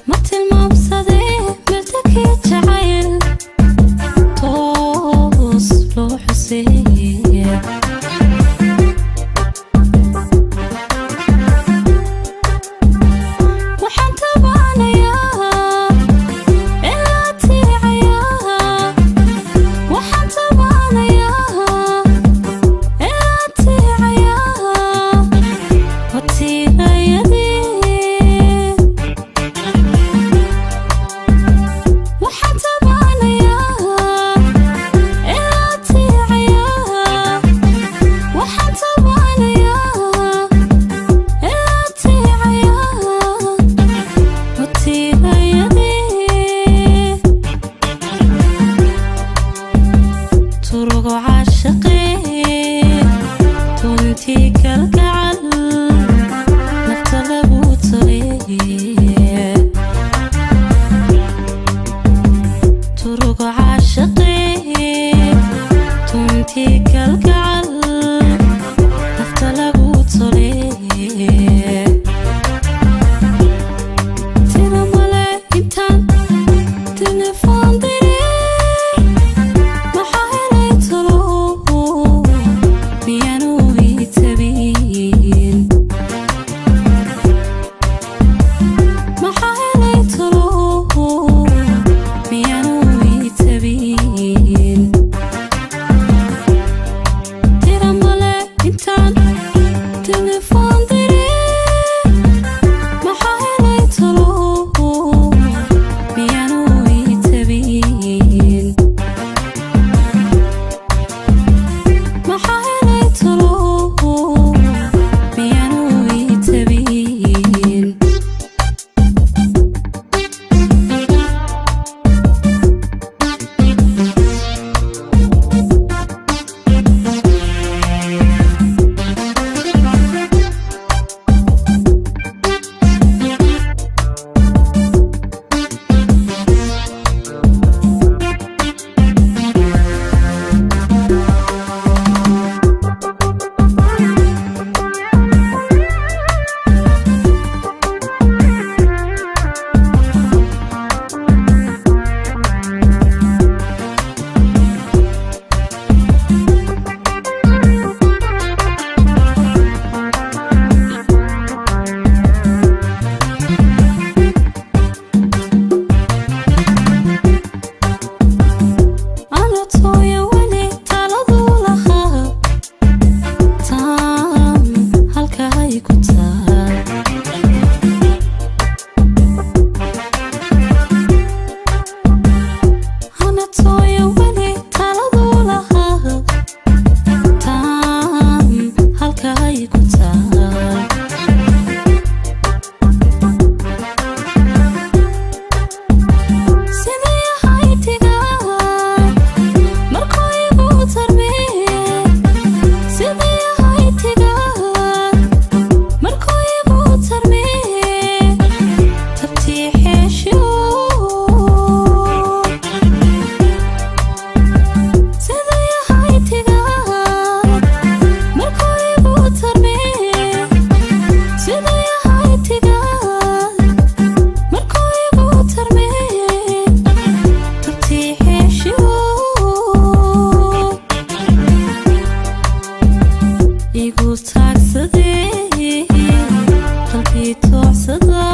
Ma tilmaamsadee meltakii jacayl toos loo xuseeye. Waxaan tabaanayaa ilaa tiicayaa, waxaan tabaanayaa ilaa tiicayaa watiirayadii. Waxaan tabaanayaa ilaa tiicayaa, waxaan tabaanayaa ilaa tiicayaa watiirayadii. Turugo caashaqee tuntii kalgacal nafta lagu taleeye. Turugo caashaqee tuntii kalgacal nafta lagu taleeye. Tira male intaan telefoon diray, maxaa helay talo miyaanu ii tabin? Maxaa helay talo miyaanu ii tabin? Tira male intaan telefoon diray, maxaa helay talo miyaanu ii tabin? Maxaa helay talo miyaanu ii tabin? Anatooya weli taladuu lahaa taam halkaay ku taal. Anatooya weli taladuu lahaa taam halkaay ku taal. Sidii ahaytiga markuu igu tarmee, sidii ahaytiga markuu igu tarmee tabtii xeeshiyo. Sidii ahaytiga markuu igu tarmee, sidii ahaytiga markuu igu tarmee tabtii xeeshiyo. Igu taagsadee qalbii toocsada.